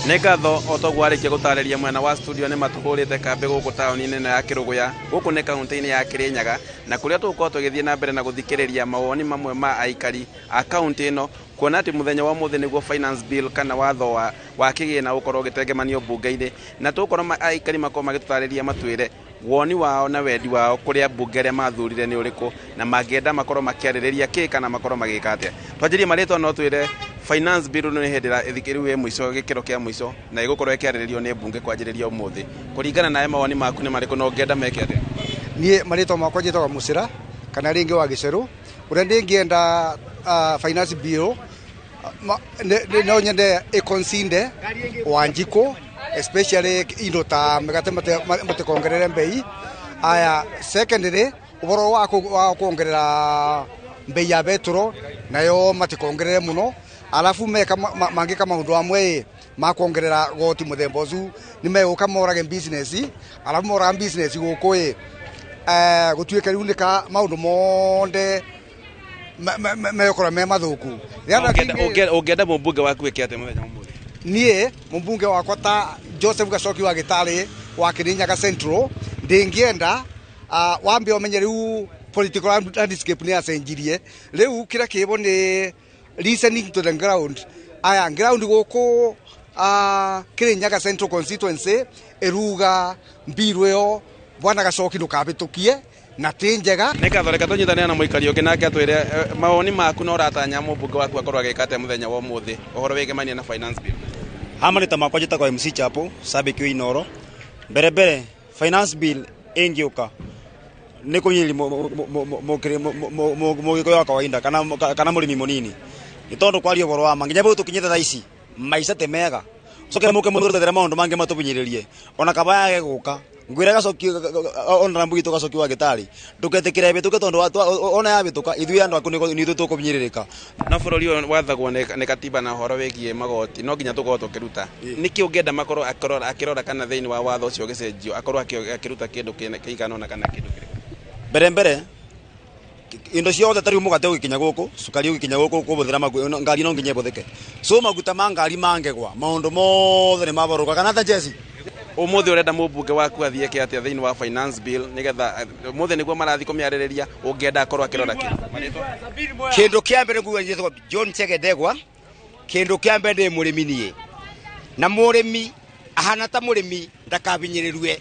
Nĩ ngatho o toguo arĩkia gũtarĩria mwena wa studio nĩ matũhũrĩte kambĩ gũkũ taũni-inĩ ĩno ya Kĩrũgũya, gũkũ nĩ kaũntĩ-inĩ ya Kĩrĩnyaga, na kũrĩa tũgũkorwo tũgĩthiĩ na mbere na gũthikĩrĩria mawoni mamwe ma aikari a kaũntĩ ĩno, kuona atĩ mũthenya wa ũmũthĩ nĩguo finance bill kana watho wa kĩgĩna ũgũkorwo ũgĩtengemanio mbunge-inĩ, na tũgũkorwo aikari makorwo magĩtũtarĩria matwĩre woni wao na wendi wao kũrĩ ambunge arĩa mathurire nĩ ũrĩkũ, na mangĩenda makorwo makĩarĩrĩria kĩ kana makorwo magĩka atĩa. Twanjĩrie marĩtwa no twĩre finance bill nĩ hĩndĩ rĩu ĩ mũico, gĩkĩro kĩa mũico, na ĩgũkorwo ĩkĩarĩrĩrio nĩ mbunge kwanjĩrĩria ũmũthĩ. Kũringana nawe mawoni maku nĩ marĩkũ na ũngĩenda meke atĩa? Niĩ marĩtwa makwa njĩtagwo Mũcĩra kana rĩngĩ wa Gĩcerũ. Ũrĩa ndĩngĩenda finance bill no nyende ĩconsider Wanjikũ, especially indo ta mĩgate matikongerere mbei. Aya, secondly, ũhoro wa kuongerera mbei ya betũrũ nayo matikongerere mũno. Alafu meka mangĩka maũndũ amwe ma kuongerera goti mũthemba ũcio nĩ megũka morage business, alafu moraga business gũkũ ĩ gũtuĩke rĩu nĩ ka maũndũ mothe megũkorwo me mathũku. Ũngĩenda mũmbunge waku ĩke atĩa mũthenya wa ũmũthĩ? Niĩ mũmbunge wakwa ta Joseph Gacoki wa Gĩtarĩ wa Kĩrĩnyaga Central ndĩngĩenda wambe ũmenye rĩu political landscape nĩ yacenjirie. Rĩu kĩrĩa kĩbo nĩ listening to the ground. Aya ground gũkũ Kĩrĩnyaga Central constituency ĩruga mbiru ĩyo bwana Gacoki ndũkabĩtũkie na ti njega. Nĩ ngatho, reke tũnyitanĩre na mũikari ũngĩ nake atwĩre mawoni maku na ũratanya mũmbunge waku akorwo agĩka atĩa mũthenya wa ũmũthĩ ũhoro wĩgemania na finance bill. Ha marĩtwa makwa njĩtagwo MC Chapo Sabiki wa Inoro. Mbere mbere finance bill ĩngĩũka nĩ kũnyĩrĩria mũgĩkũyũ wa kawaida kana mũrĩmi mũnini, nĩ tondũ kwaria ũhoro wa ma nginya bau tũkinyĩte thaa ici maica ti mega. Ũcoke mũke mũtũrethere maũndũ mangĩ matũbinyĩrĩrie ona kaba yage gũka ngwĩra Gacoki ona mbugitũ Gacoki wa Gĩtarĩ ndũgetĩkĩre ĩbĩtũke tondũ ona yabĩtũka ithuĩ andũ aku nĩ ithuĩ tũkũbinyĩrĩrĩka. No bũrũri ũyũ wathagwo nĩ katiba na ũhoro wĩgiĩ magoti no nginya tũkorwo tũkĩruta. Nĩkĩ ũngĩenda makorwo akĩrora kana thĩinĩ wa watho ũcio ũgĩcenjio akorwo akĩruta kĩndũ kĩigana ũna kana kĩndũ kĩrĩkũ? Mbere mbere indo ciothe ta rĩu mũgate ũgĩkinya gũkũ, cukari ũgĩkinya gũkũ, kũbũthĩra ngari no nginya ĩbũthĩke. So maguta ma ngari mangegwa maũndũ mothe nĩ mabarũka kana ta Jesse. Ũmũthĩ ũrenda mũmbunge waku athiĩ eke atĩa thĩinĩ wa finance bill nĩgetha ũmũthĩ nĩguo marathiĩ kũmĩarĩrĩria, ũngĩenda akorwo akĩrora kĩ? Kĩndũ kĩa mbere nguga njĩtagwo John Chege Ndegwa. Kĩndũ kĩa mbere ndĩ mũrĩmi niĩ, na mũrĩmi ahana ta mũrĩmi ndakabinyĩrĩrue.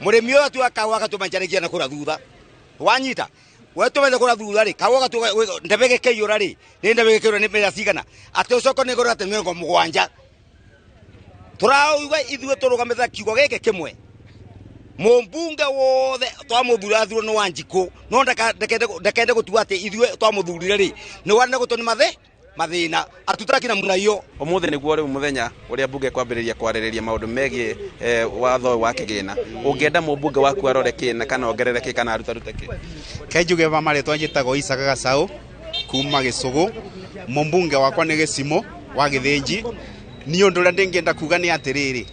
Mũrĩmi ũyũ atuaga kahũa agatũma njarĩkia na kũrĩa thutha, wanyita we tũmethe kũrĩa thutha rĩ, kahũa gatua ndebe gĩkĩiyũra rĩ, nĩ ndebe gĩkĩiyũra nĩ mbeca cigana atĩ ũcoke nĩ ngorwo atĩ 70. Tũrauga ithuĩ tũrũgamĩte kiugo gĩkĩ kĩmwe, mũmbunge wothe twamũthura athurwo nĩ Wanjikũ, no ndakende gũtua atĩ ithuĩ twamũthurire rĩ nĩ wane gũtũ nĩ mathĩna atutaki na muna iyo. Ũmũthĩ nĩguo rĩu mũthenya ũrĩa mbunge kwambĩrĩria kwarĩrĩria maũndũ megiĩ watho wa kĩgĩna. Ũngĩenda mũmbunge waku arore kĩ na kana ongerere kĩ kana arutarute kĩ? Kenjuge ba marĩtwa njĩtagwo Isaka Gacaũ kuma Gĩcũgũ. Mũmbunge wakwa nĩ Gĩcimo wa Gĩthĩnji. Niĩ ũndũ ũrĩa ndĩngĩenda kuga nĩ atĩrĩrĩ,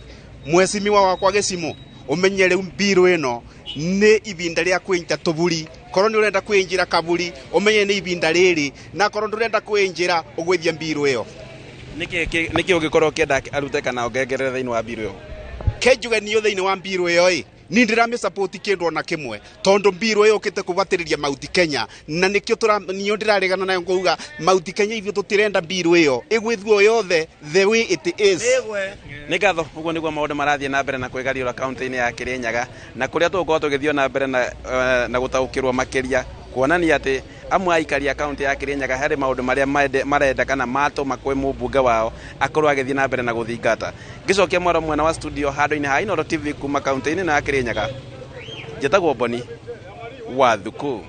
mwecimiwa wakwa Gĩcimo, ũmenye rĩu mbirũ ĩno nĩ ibinda rĩa kwĩnyita tũburi. Korwo nĩ ũrenda kwĩnjĩra kaburi, ũmenye nĩ ibinda rĩrĩ, na korwo ndũrenda kwĩnjĩra ũgwĩthia mbirũ ĩyo. Nĩkĩ ũngĩkorwo ũkĩenda arute kana ongerere thĩinĩ wa mbirũ ĩyo? Kenjuge niĩ thĩinĩ wa mbirũ ĩyo ĩ, niĩ ndĩramĩsupport kĩndũ ona kĩmwe, tondũ mbirũ ĩyo ũkĩte kũbatĩrĩria Mount Kenya, na nĩkĩo niĩ ndĩraregana nayo ngauga Mount Kenya ithuĩ tũtirenda mbirũ ĩyo ĩgwĩthuo yothe the way it is. Nĩ ngatho, ũguo nĩguo maũndũ marathiĩ na mbere na kwĩgariũra kaũntĩ-inĩ ya Kĩrĩnyaga, na kũrĩa tũgũkorwo tũgĩthiĩ na mbere na gũtaũkĩrwo makĩria kuonania atĩ amwe aikari a kaũntĩ ya Kĩrĩnyaga harĩ maũndũ marĩa marenda kana matũma kwĩ mũmbunge wao akorwo agĩthiĩ na mbere na gũthingata. Ngĩcokia mwaro mwena wa studio handũ-inĩ ha Inooro TV kuma kaũntĩ-inĩ ya Kĩrĩnyaga, njĩtagwo Boni wa Thuku.